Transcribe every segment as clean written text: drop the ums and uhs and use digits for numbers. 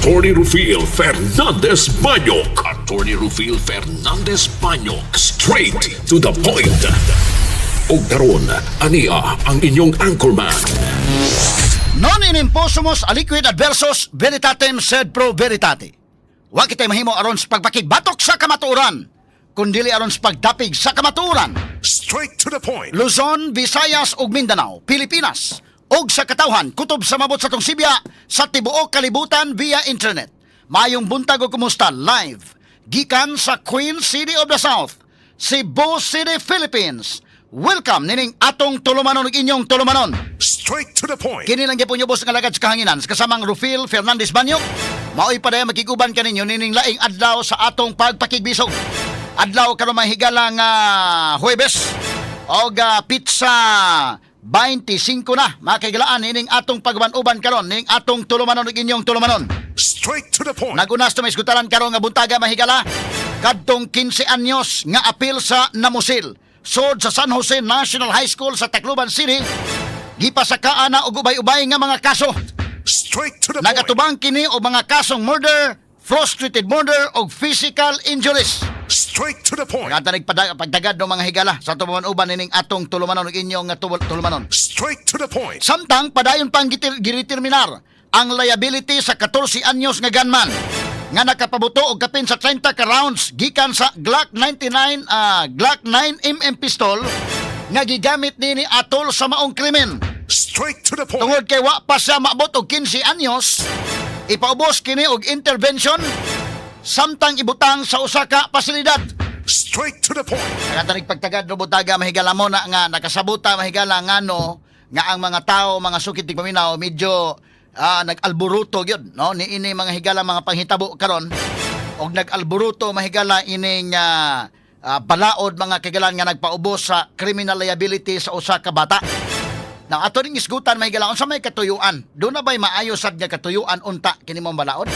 Attorney Rufil Fernandez Banyok. Attorney Rufil Fernandez Banyok. Straight to the point. Og karon, ania ang inyong anchorman. Non enim possumus aliquid adversus veritatem sed pro veritate. Wa kitay mahimo aron sa pagpakigbatok sa kamatuoran, kundili aron sa pagdapig sa kamatuoran. Straight to the point. Luzon, Visayas ug Mindanao, Pilipinas ug sa katawhan kutob sa mabot sa atong sibya sa tibuok kalibutan via internet. Maayong buntag ug kumusta live gikan sa Queen City of the South, Cebu City, Philippines. Welcome nining atong tulumanon ug inyong tulumanon. Straight to the point. Kini lang gyapon ubos nga lagad sa kahanginan sa kasamang Rufil Fernandez Banyok. Maoy padayong makiguban kaninyo nining laing adlaw sa atong pagpakigbisog. Adlaw karon, mahigala nga Huwebes og petsa 25 na, mga kahigalaan, nining atong pagban-uban karon, nining atong tulumanon ug inyong tulumanon. Straight to the point. Nagunas to may isgutaran karon nga buntaga, mahigala. Kadtong 15 anyos nga apil sa namusil sod sa San Jose National High School sa Tacloban City, gipasakaan na og ubay-ubay nga mga kaso. Straight to the point. Nagatubang kini og mga kasong murder, frustrated murder og physical injuries. Straight to the point. Kanta pagdagad ng mga higala sa tubuan uban nining atong tulumanon ug inyong nga tulumanon. Straight to the point. Samtang padayon pang gideterminar ang liability sa 14 anyos nga gunman nga nakapabuto og kapin sa 30 ka rounds gikan sa Glock 99, Glock 9 mm pistol nga gigamit nini atol sa maong krimen. Straight to the point. Tungod kay wa pa siya maabot og 15 anyos, ipaubos kini og intervention samtang ibutang sa usa ka pasilidad. Straight to the point. Nakatanig pagtagad no butaga, mahigala, mo na nga nakasabuta, mahigala, ngano nga ang mga tao, mga sukit ti paminaw, medyo nag-alboruto gyud no ni ini, mga higala, mga panghitabo karon og nag-alboruto, mahigala, ining balaod, mga kahigalaan, nga nagpaubos sa criminal liability sa usa ka bata. Now, ato ning isgutan, mahigala, unsa may katuyuan? Duna ba'y maayo sad nga katuyuan unta kini mong balaod?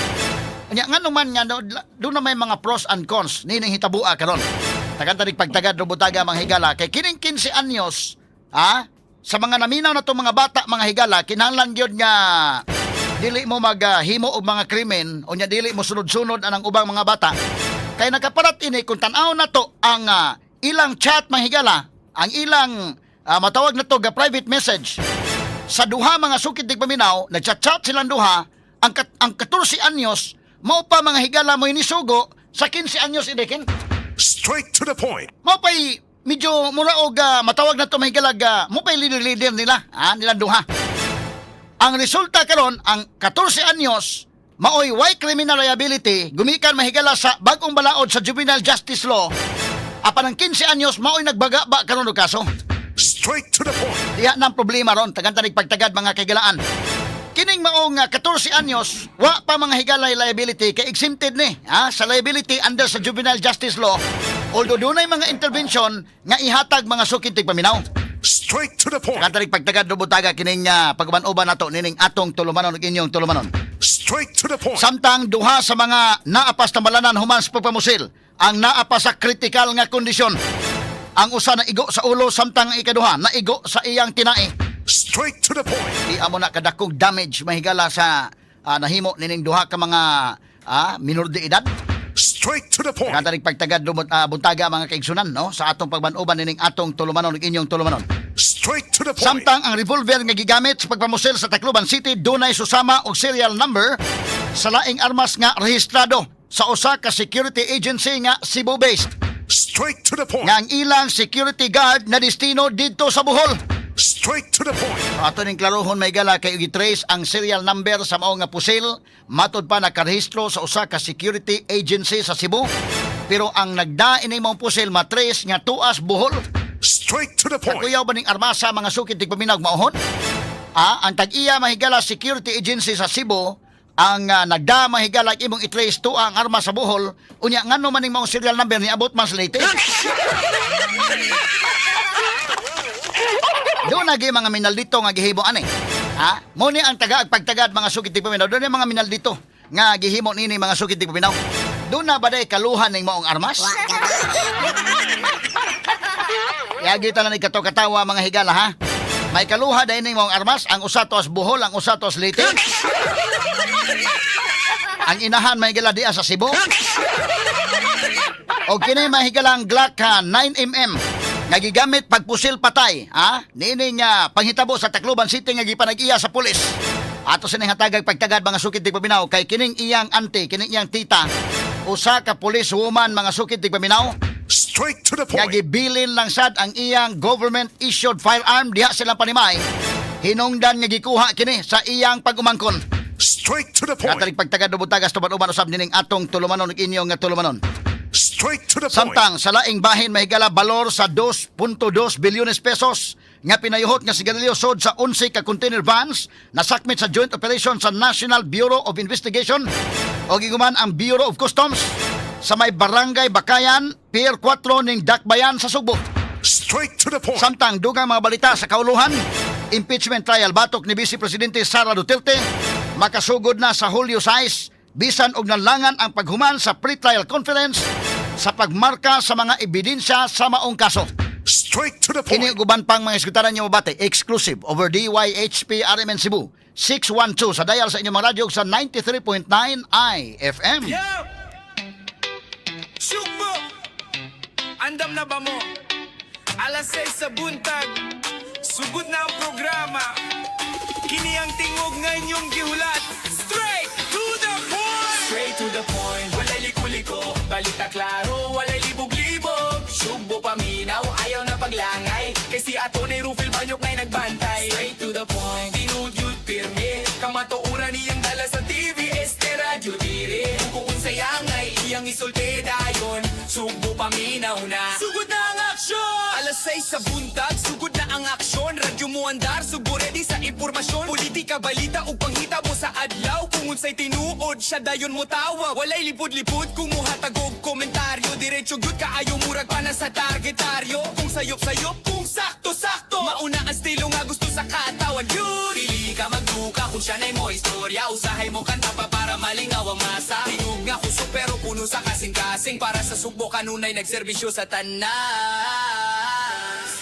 Nya ngano man nga no, duna may mga pros and cons nining hitabua karon. Tagan tanig pagtagad butaga, mga higala, kay kining 15 anyos sa mga naminaw na mga bata, mga higala, kinahanglan gyud nga dili mo maghimo og mga krimen unya dili mo sunod-sunod anang ubang mga bata kay nakaparat ini kung tan-aw na to ang ilang chat, mga higala, ang ilang matawag na to ga private message sa duha, mga sukid tig paminaw. Nagchat-chat silang duha. Ang 14 anyos mao pa, mga higala, mo inisugo sa 15 anyos idekin. Straight to the point. Mao pay medyo mura og matawag na to, mga higala, mao pay leader-leader nila nilang duha. Ang resulta karon, ang 14 anyos maoy way criminal liability gumikan, mahigala, sa bagong balaod sa juvenile justice law, apan ang 15 anyos maoy nagbaga-ba karon og kaso. Straight to the point. Diha nang problema ron, tagan pagtagad, mga kahigalaan. Kining maong 14 anyos, wa pa, mga higalay, liability kay exempted ni sa liability under sa juvenile justice law. Although dunay mga intervention nga ihatag, mga sukid tigpaminaw. Straight to the point. Tagan pagtagad butaga kining paghuban-uban nato nining atong tulumanon ug inyong tulumanon. Straight to the point. Samtang duha sa mga naapas tambalanan human sa pagpamusil ang naa pa sa critical nga kondisyon. Ang usa naigo sa ulo samtang ang ikaduha naigo sa iyang tinai. Straight to the point. Di amo na kadakong damage, mahigala, sa nahimo nining duha ka mga minor de edad. Straight to the point. Katarig pagtagad lumot buntaga, mga kaigsunan, no, sa atong pagban-uban nining atong tulumanon ug inyong tulumanon. Straight to the point. Samtang ang revolver nga gigamit sa pagpamusil sa Tacloban City dunay susama og serial number sa laing armas nga rehistrado sa usa ka security agency nga Cebu-based. Straight to the point. Nga ang ilang security guard na destino didto sa Bohol. Straight to the point. Ato ning klarohon, mahigala, kay gi-trace ang serial number sa mao nga pusil, matod pa nakarehistro sa usa ka security agency sa Cebu. Pero ang nagdain ni maong pusil matrace nga tuas Bohol. Straight to the point. Kakuyaw ba ning armasa, mga sukid tigpaminaw, maohon? Ang tag-iya, mahigala, security agency sa Cebu ang nagda, mahigala, imong i-trace tuwa ang arma sa Bohol, unya ngano man ning maong serial number niabot man sa Leyte? Duna gyud mga minaldito nga gihimo ani. Ha? Mo ni ang taga pagtagad, mga sukit tigpaminaw. Duna mga minaldito nga gihimo nini, mga sukit tigpaminaw. Duna ba day kaluhan ning maong armas? Yagi ta na ni kato katawa, mga higala, ha. May kaluha day ning maong armas, ang usa tuas Bohol, ang usa tuas Leyte. Ang inahan, mga higala, diya sa Cebu. O kini, mga higala, ang Glock 9 mm nga gigamit pagpusil patay, ha? Niini nga panghitabo sa Tacloban City nga gipanag-iya sa pulis. Ato sining hatagag pagtagad, mga sukit tigpaminaw, kay kining iyang auntie, kining iyang tita, usa ka police woman, mga sukit tigpaminaw, Straight to the nga point. gibilin lang sad ang iyang government issued firearm diha silang panimay. Hinungdan nga gikuha kini sa iyang pag-umangkon. Straight to the point. Katalig pagtagad butagas tuban-uban usab nining atong tulumanon ug inyong nga tulumanon. Straight to the point. Samtang sa laing bahin, mahigala, balor sa 2.2 bilyones pesos nga pinayuhot nga sigarilyo sod sa 11 ka container vans nasakmit sa joint operation sa National Bureau of Investigation o giguman ang Bureau of Customs sa may Barangay Bakayan, Pier 4 ning Dakbayan sa Sugbo. Straight to the point. Samtang dugang mga balita sa kauluhan, impeachment trial batok ni Vice Presidente Sara Duterte makasugod na sa Hulyo 6 bisan og nalangan ang paghuman sa pre-trial conference sa pagmarka sa mga ebidensya sa maong kaso. Straight to the Kini point. ug uban pang mga eskwetaran niyo mabati exclusive over DYHP RMN Cebu 612 sa dial sa inyong mga radyo ug sa 93.9 IFM. Yo! Sugbo! Andam na ba mo? Alas 6 sa buntag. Sugod na ang programa. Kini ang tingog nga inyong gihulat. Straight to the point! Straight to the point, walay liko-liko. Balita klaro, walay libog-libog. Sugbo paminaw, ayaw na paglangay. Kay si Atty. Rufil Banyok ngay nagbantay. Straight to the point, tinuod yun pirmi. Kamatuoran iyang dala sa TV, este radyo diri. Kung unsay angay, iyang isulti dayon. Sugbo paminaw na. Sugod na ang aksyon! Alas 6 sa buntag, sugod na ang aksyon. Radyo mo andar, sugo ready sa impormasyon. Politika, balita ug panghitabo sa adlaw. Kung unsay tinuod, siya dayon mo tawa. Walay lipod-lipod, kumuha og komentaryo. Diretso gyud kaayo, murag pa na sa targetaryo. Kung sayop-sayop, kung sakto-sakto, mauna ang estilo nga gusto sa katawan. Yun! Dili ka magduka kung siya na'y mo istorya. Usahay mo kanta pa para malingaw ang masa. Tingog nga kusog pero puno sa kasing-kasing. Para sa Sugbo kanunay nagserbisyo sa tanan.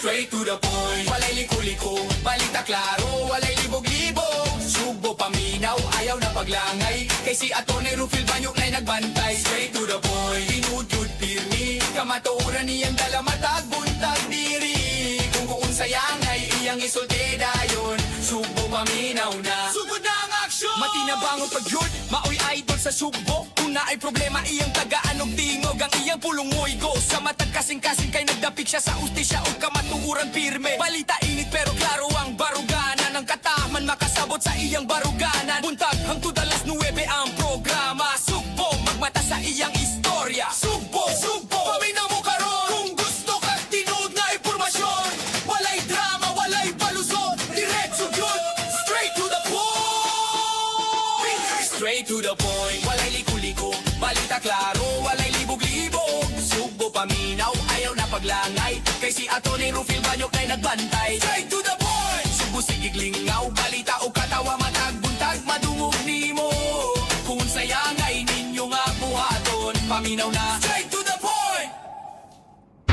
Straight to the point, walay liko-liko. Balita klaro, walay libog-libog. Sugbo paminaw, ayaw na paglangay. Kay si Atty. Rufil Banyok na'y nagbantay. Straight to the point, tinuod pirmi. Kamatuoran niyang dala matag buntag diri. Kung unsay angay, iyang isulti dayon. Sugbo paminaw na. Sugod na ang aksyon! Matinabangon pag yun, maoy idol sa Sugbo. Kung naay problema, iyang tagaan og tingog. Ang iyang pulungoy go sa matag kasing-kasing kay nagdapik siya sa ustisya ug kamatuoran pirme. Balita init pero klaro ang baruganan. Ang kataman makasabot sa iyang baruganan. Buntag hangtod alas 9 ang programa. Sugbo, magmata sa iyang istorya. Sugbo, Sugbo, paminaw mo karon. Kung gusto ka tinuod na impormasyon. Walay drama, walay palusot. Diretso yun, straight to the point. Straight to the point, walay liko-liko. Balita klaro, walay libog-libog. Sugbo paminaw, ayaw na paglangay. Kay si Atty. Rufil Banyok na'y nagbantay. Straight to the point! Sugbo sige.